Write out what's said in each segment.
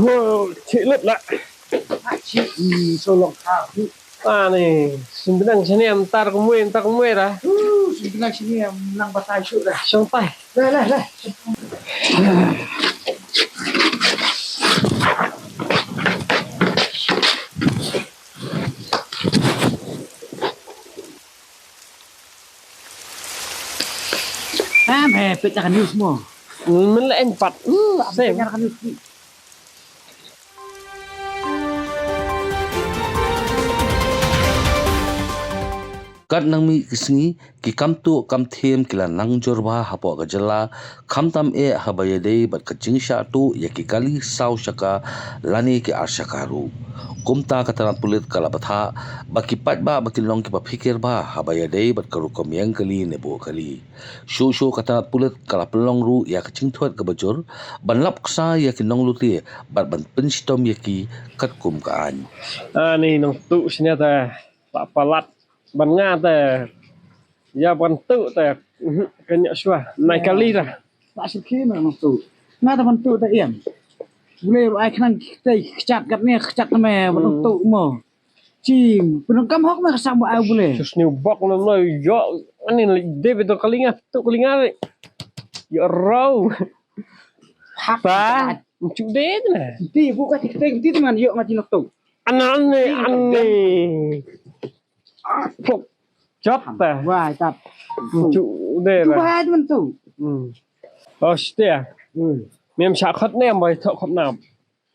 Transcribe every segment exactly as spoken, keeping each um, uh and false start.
Wow, cik lut lah. Cik, hmm, solong kau. Ah, ni, sumbenang sini, entar kemui, entar kemui dah. Uh, sumbenang sini, menang batai syuk dah. Santai. Lah, lah, lah. Ah, me pet ka news mo. Mele empat. Hmm, same. Kat nang mih ki sngi, ki kam tuh kam thiem ki la nang jur bha hapoh ka jylla, khamtam eh haba ïadei bad ka jingshah tuh ïa ki kali saw shaka lane ki ar shaka ruh. Kumta ka tnat pulit ka la bthah ba ki paidbah ba kin long kiba phikir bha haba ïadei bad ka rukom ïeng kali ne buh kali. Shuh shuh ka tnat pulit ka la pynlong ruh ïa ka jingthwet kaba jur ban lap ksa ïa ki nonglute bad ban pynshitom ïa ki katkum ka aiñ. Ani nongtuh sniat, eh, la palat ban nga te. Ïa ban tuh te. Mhm, ka ñiah shuwa. Nai kali dah. Ba sukhi na nongtuh. Nga te ban tuh te ïam. Bule ruh ai khnang te kchat kat ne kchat me ban tuh mo. Chim, pyndonkam hok me ka sam ba ai bule. Sus ni bok na mlo yo. Ani David to kali nga tuh kali nga. Yo rau. Hak. Ba. Nchu de na. Ti bu ka ti te ti man yo nga ti nongtuh. Anane, ane. Pok. Chop ta. Wai tap. Chu de la. Wai man tu. Hmm. Oh, stia. Hmm. Mem sha khot ne, bai thok khot nam.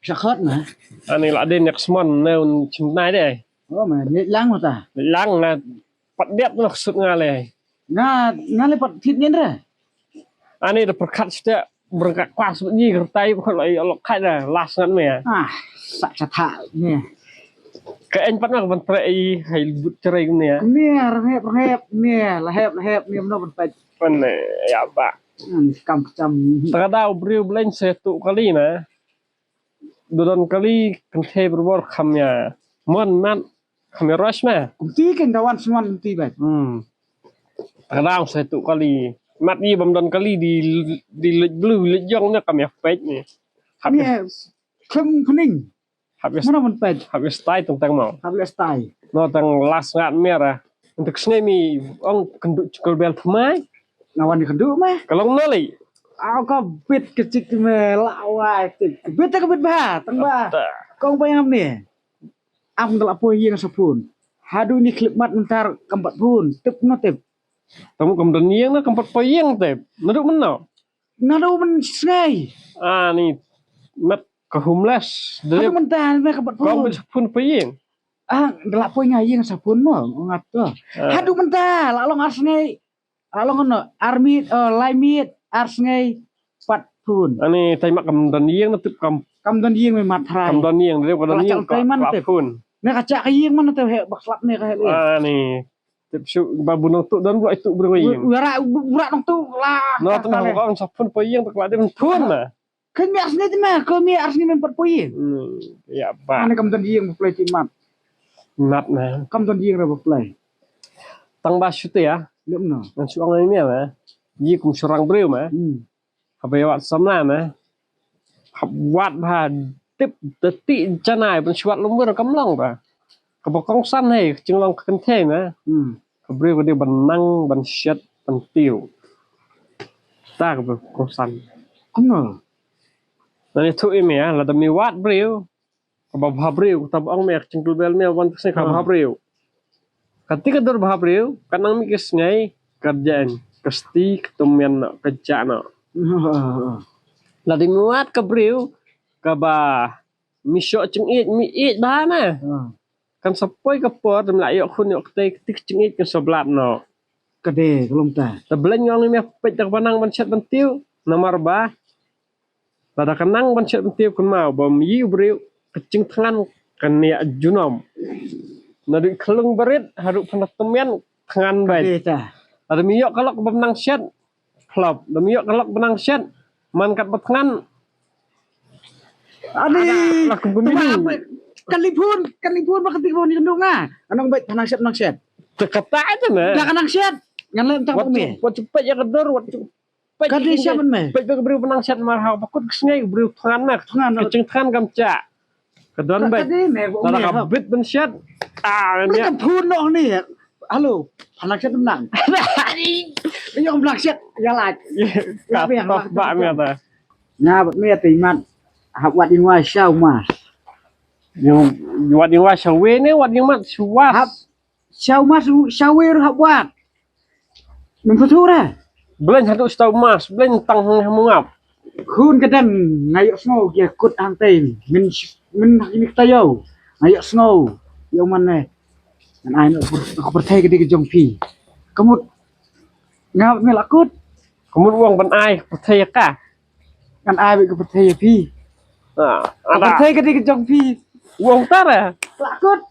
Sha khot na. Ani la de next month ne un chim nai de. Oh, ma, ne lang ta. Lang na. Pat diap na sut nga le. Nga, nga le pat thit nyen re. Ani da perkat stia. Berkat klas ni kertai ko lai lok kai da las ngan me. Ah, sak chatha ni. Ka en pat na ban tre i hai but cerai ni. Ni rehep rehep ni, lahep lahep ni mno ban paj. Pan ya ba. Hmm, kam kam. Tengah da briew blen se tu kali na. Dodon kali kenthe berbor kam ya. Mon man Kham ïa rush ma. Kumti kan da wan sman kumti ba. Hmm. Tang dang sa tu kali. Mat ïa bam don kali di, di lej blue lej jong ne kam ïa peit ne. Hap ïa khlem pning. Hap ïa mana man peit. Hap ïa stai tang tang mau. Hap ïa stai. No tang las ngat mer ah. Untuk snei mi ong kendu chukul bel tmai. Ngawan kendu ma. Kalong nali. Au ka bit kecik me lawai tik. Bit ka bit ba tang ba. Kong bayam ni. Am da la poi ïing sa phun. Haduh ni khlip mat mynta kam pat phun. Tip no tip. Tamu kam don ïing na kam pat poi ïing tip. Naduh mynno? Naduh mynsngi. Ah ni mat ka homeless. Haduh mynta me kam pat phun. Kam pat phun poi ïing. Ah da la poi nga ïing sa phun mo ngat to. Haduh mynta la long ar sngi. Along no, ar miet, oh, lai miet, ar sngi, pat phun. Ani tai mak kam don ïing na tip kam. Kam don ïing me mat thrai. Kam don ïing, dei ka don ïing ka pat phun. Ne ka chak ka ïing man te he bak slap ne ka he. Ani tip shu ba bunong tu don bro itu bro ïing. Ura ura nong tu la. No tengah ka on sa phun pa ïing tak la dei phun na. Kan mi ar sngi te ma, ko mi ar sngi men pat poi. Hmm, ya ba. Ani kam don ïing play ti mat. Mat na. Kam don ïing ra play. Tang ba shu te ya. Lem no. Ngan shu ong ni ma. Yi kum shorang briew ma. Hmm. Haba ïa wat samla ma. Haba wat ba tip te ti janai ban shu wat lum wir kam long ba. Kaba kongsan hei ka jinglong ka kynthei ma. Hmm. Ka briew ka dei ban nang ban shet ban tiew. Ta kaba kongsan. Kumno? Nani thuh ïa me lada me wad briew kaba bha briew kata ba ong me ka jingkylbel me wan ka sngi ka bha briew. Kati ka dur bha briew ka nang mih ka sngi ka jaiñ ka sti ka tymmen noh ka jah noh. Lada me wad ka briew kaba me shoh jingïeit, me ïeit bha na. Hmm. Kan sa poi ka por da me la ïoh khun ïoh kti, kti ka jingïeit kan sa blad noh. Ka dei ka long ta. Te Blei u ong ïa me peit da kaba nang ban shet ban tiew, namar ba lada ka nang ban shet ban tiew kynmaw ba me ïoh briew, ka jingthngan kan ïa junom. Naduh khyllung barit haduh pyndonkam thngan bha. Ka dei ta. Lada me ïoh ka lok ba nang shet, phlop. Lada me ïoh ka lok ba nang shet, man katba thngan. Ani, la kum kum tama ini. Apa? Kan lipun, kan lipun ba kati ba ni kandung ah. Anang bait nang shet, nang shet. Te kata aja na. Dah kan nang shet. Ngan lem tang. Wat me. Wat cukup ya ka dor, wat cukup. Ka dei siapa me? Peit ba ka briew ba nang shet mar ha ba kut ka sngi ka briew thngan na. Thngan na. Ka jingthngan kam cha. Ka don beit. Ka dei me ba me. Ka bit ban shet. Ah, me ka phun noh ni. Halo, pynlak shet nang. Ïa pynlak shet, ïa lak. Ka toh ba me ta. Nga bad me te mat. Hap wad ïing wa shaw mas. Ïa wad ïing wa shaw we ne wad ïing mat shaw was. Hap shaw mas shaw we hap wad. Mynta tu ra. Blen hatu shaw mas, blen tang hang mungap. Khun ka dang nga ïoh sngew ïa kut hangtei. Min min hak ini kita ïoh. Nga ïoh sngew. Ïoh man ne. Ngan ai noh ka pyrthei ka dei ka jong phi. Ka mut nga me la kut. Ka mut u ong ban ai ka pyrthei ïa ka. Ngan ai ka pyrthei ïa phi. Ah, ka pyrthei ka dei ka jong phi. U ong ta re. La kut.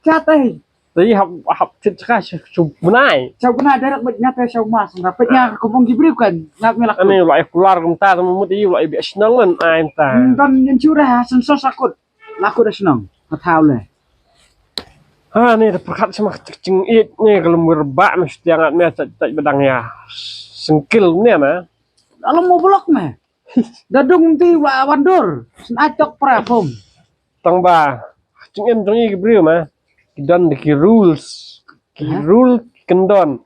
Cha tai. Te hap hap tit cha ka shu bnai. Shu bnai direct bad nga te shu mas nga peit nga kum ong ki briew kan. Nga me la kut. Ani la ai kular kum ta, mut i la ai bi shnong man ai ta. Kan yin chura ha sen sos akut. Laku da shnong ka thaw le. Ha ne da pyrkhat sama ka jingïeit ne ka lum wir ba me shtiang at me tat tat badang ïa. Sengkil ne me. Alam mo blok me. Da dung ti wa wan dur. Sen atok pra pom. Tang ba jingim jong i ki briew me. Ki don da ki rules. Ki rule ki kyndon.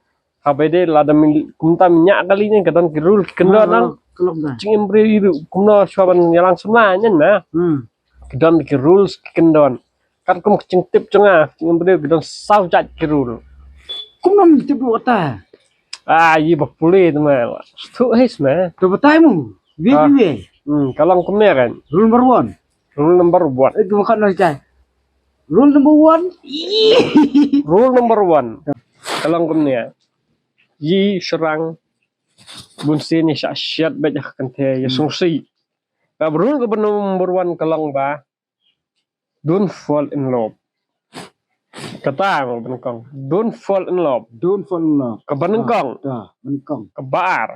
Haba ïadei lada me kumta me ñiah kali ne ka don ki rule ki kyndon nang. Ka long da. Jingim briew i ruh kumno shuwa ban ïalang samla nyen me. Hmm. Ki don ki rules ki kyndon. Katkum ka jingtip jong nga, jingim briew ki don saw jait ki rule. Kumno me tip ruh kata? Ah, i ba pule te me. Stu his me. To batai mo. Wi wi wi. Hmm, ka long kumne kan. Rule number one. Rule number one. Eh, tu makan noi chai. Rule number one. Rule number one. Ka long kumne. Yi shrang bun sien ïa shah shiat bad ïa kynthei ïa sngewsih. Ka rule ka number one ka long ba don't fall in love. Kata mo ba nyngkong. Don't fall in love. Don't fall in love. Ka ba nyngkong. Ka ba nyngkong. Ka ba ar.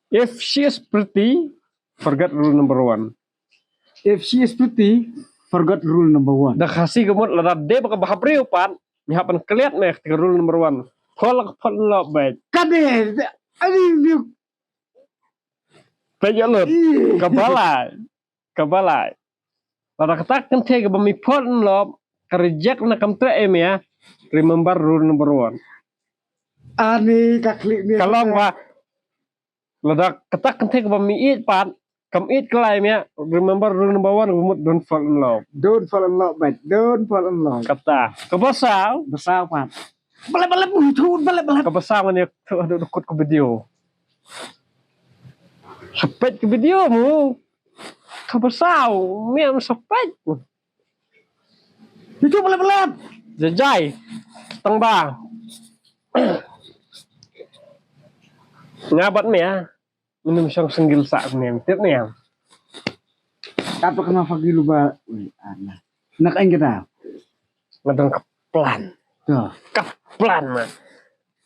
If she is pretty, forget rule number one. If she is pretty, forget rule number one. Da Khasi ka mut lada dei ba ka bha briew pat, me hap ban klet me ka rule number one. Fall, fall in love bad. Ka dei, ani ni. Peit ïa lut. Ka ba lai. Ka ba lai. Lada kata ka kynthei kaba me fall in love ka reject na kam treh ïa me, remember rule number one. Ani ka khlieh me. Ka long ba lada kata ka kynthei kaba me ïeit pat kam ïeit kylla ïa me, remember rule number one, ka mut don't fall in love. Don't fall in love, mate. Don't fall in love. Kata ka ba saw. Ba saw pat. Bale bale mu thu bale bale. Ka ba saw ngan ïa thu haduh da kut ka video. Sa peit ka video mo. Ka ba saw, me am sa peit. Itu belap-belap. Jajai. Tang ba. Nga bad me ah. Minum shong senggil sa ne tip ne. Kata kena pagi lu ba. Ui, ana. Nak ain kita. Ngadang ka plan. Ka plan ma.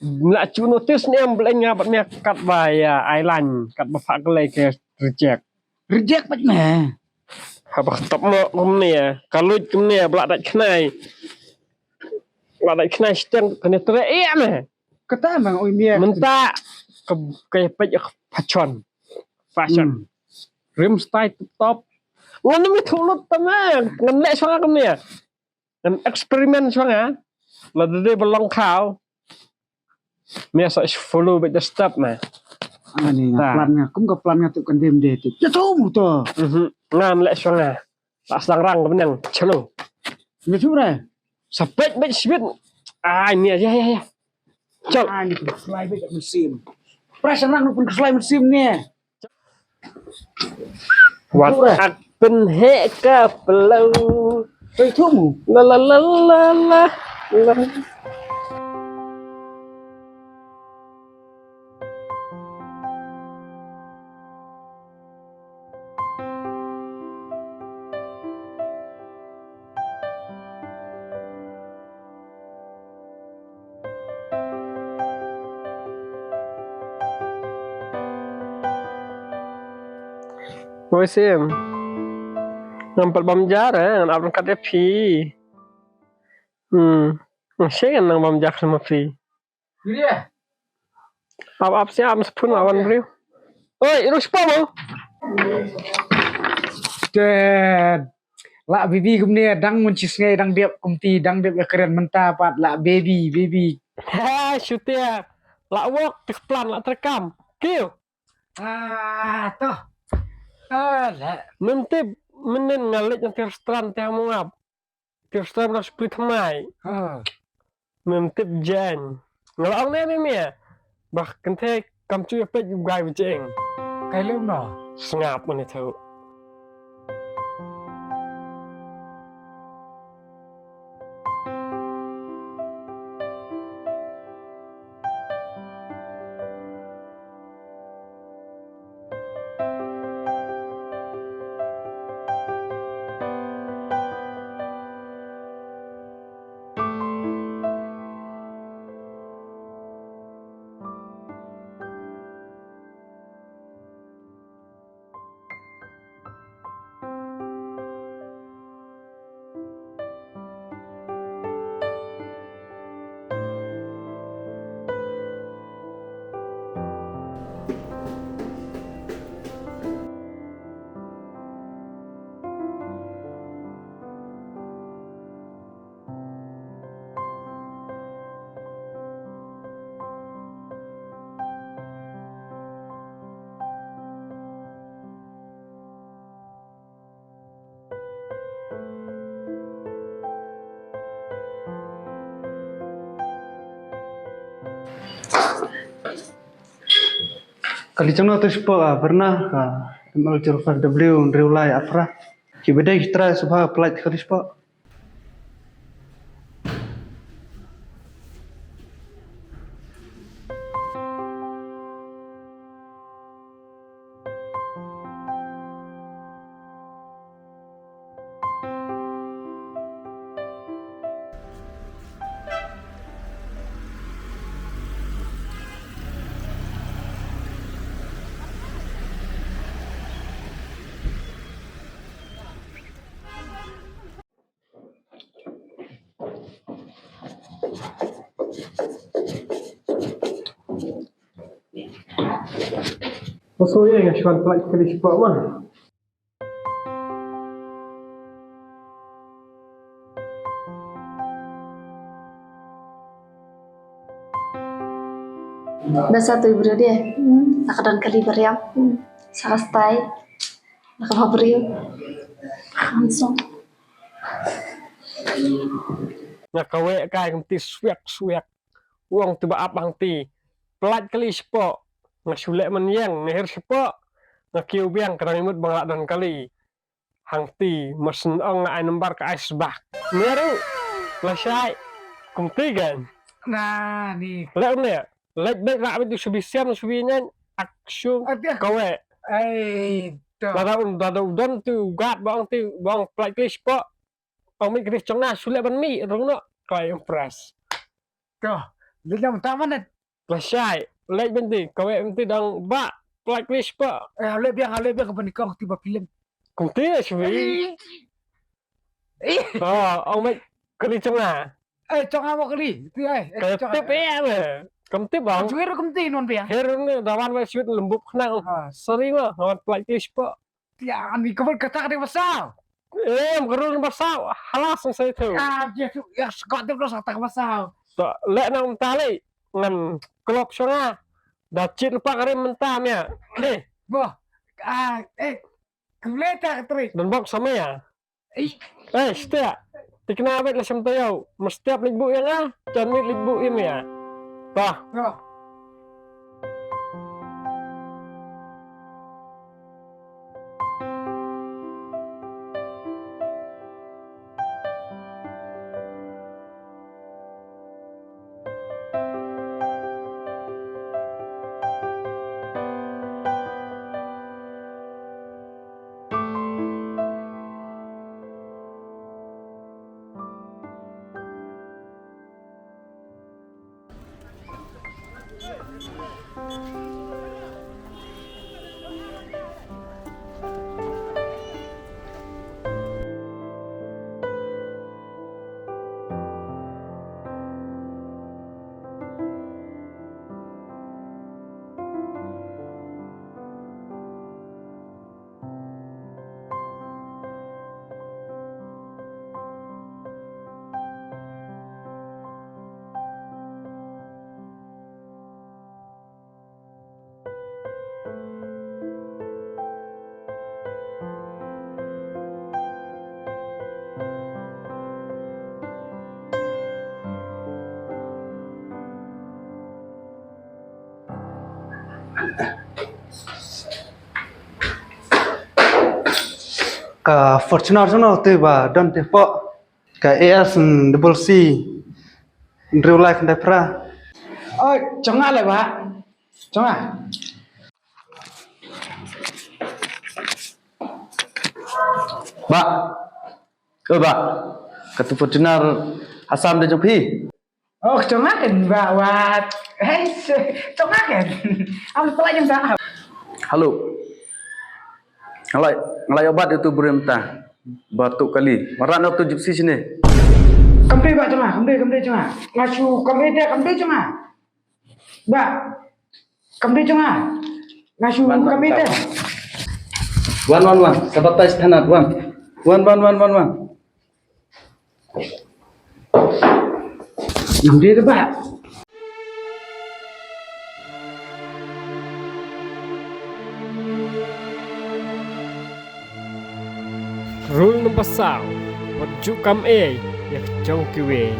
Mla chu notice ne em, bla nga bad me kat ba ïa island, kat ba phah ka lei ka reject. Reject pat me. Haba tap mo kumne, ka lut kumne, bla dait khnai. Bla dait khnai shteng kane tre e me. Kata ma oi me. Mynta ka ka peit ka fashion. Fashion. Rim style tip top. Ngan me thulut tama, ngan leh shong kumne. Ngan experiment shong ah. Lada dei ba long khaw. Me sa follow bad da step ma. Ani nga plan nga kum ka plan nga tu kan dem de tu. Ya tu mu to. Ngan leh shong ah. La sdang rang ka bneng chalo. Me tu re. Sa peit bad sbit. Ai me ya ya ya. Chal. Ani tu slai bad musim. Pras rang pun slai musim ne. Wat ak pynheh ka pyllew. Oi, tu mu. La la la la la. La. Oi Sim. Ngam pat bam ja re, ngan ap ryngkat ïa phi. Hmm. Ngan shen ngan bam ja khlem ma phi. Ap ap sha ap sa phun ap wan briew. Oi, ruh spa mo. Dad. Lah baby kumne dang mun cis ngai dang dep kumti dang dep ïa kren mynta pat lah baby baby. Ha, shutia. Lah wok tik plan lah terekam. Kiu. Ah, toh. Ah, lah. Mem tip menen nga leit nang ti restaurant te mo ap. Ti restaurant na split mai. Ah. Mem tip jen. Nga la ong ne mem ïa. Bah kynthei kam chu ïa peit u guy ba jeng. Kai lem no. Sngap mane thu. Kali chang no tu spot ah, pernah ka M L zero five W hynriew lai aphra. Ki bedai ki try subha flight kali spot. Paso ye nga shuan plak kali spot ma. Basa tu briew dia. Hmm, ak don kali bariam. Hmm, saka stai. Nak ba briew. Langsung. Nga kawek kai kemti swiak swiak. Wang tu ba ap hangti. Plak kali spot. Nga shu leh man ïeng nga her spot. Nga kiew biang ka dang imut ba nga la don kali. Hangti, ma shen ong nga ai number ka ai sbak. Meru, la shai, kumti kan. Na, ni. Leh ne, leh bek rak bek tu subi siam subi nyan, ak shung, kawek. Ai, to. Lada un, lada un don tu, gat bang tu, bang plak kali spot. Ong mi kri chong na, shu leh ban mi, rung no, klai impress. To, leh jam taman. Lashai, leh benti, kawek benti dang ba, plak kali spot. Eh, leh biang, leh biang ka bani kong tiba film. Kumti ya shwi. Eh. Oh, ong mai kali chong na. Eh, chong amo kali. Ti ai. Eh, ka chong tip eh me. Kam tip bang. Chong her kumti non biang. Her ne dawan mai shwit lembuk khnang. Ah. Sorry ma, lawan plak kali spot. Tian ni kebel kata ka ding pasal. Em, ka rul pasal. Halas nang sai tu. Ah, dia tu ya sekat tu rasa tak pasal. To, leh nang tali ngan klop shonga. Da chit lupa kare mentah mia. Eh. Boh. Ah, eh. Kule tak trik. Dan bok sama ya. Eh. Eh, stia. Tikna bet la sem tayo. Mestiap libuk yang ah. Jangan libuk ini ya. Bah. Boh. Ka Fortuner jong no te ba don te po. Ka A S double C hynriew lai khyndai phra. Oi, chonga le ba. Chonga. Ba. Oi ba. Katu Fortuner hasam de jong phi. Oh, chonga kan ba wat. Hei, chonga kan. Am pala jong ta. Hello. Ngalai, ngalai obat itu burim ta. Batuk kali. Marat na tu gypsy sini. Kam dei ba chonga, kam dei, kam dei chonga. Nga shu kam dei, kam dei chonga. Ba. Kam dei chonga. Nga shu kam dei. Wan, wan, wan. Sabatai thanat, wan. Wan, wan, wan, wan, wan. Ngam dei ba. Rule number saw. Wat ju kam ei ïa ka jong kiwei.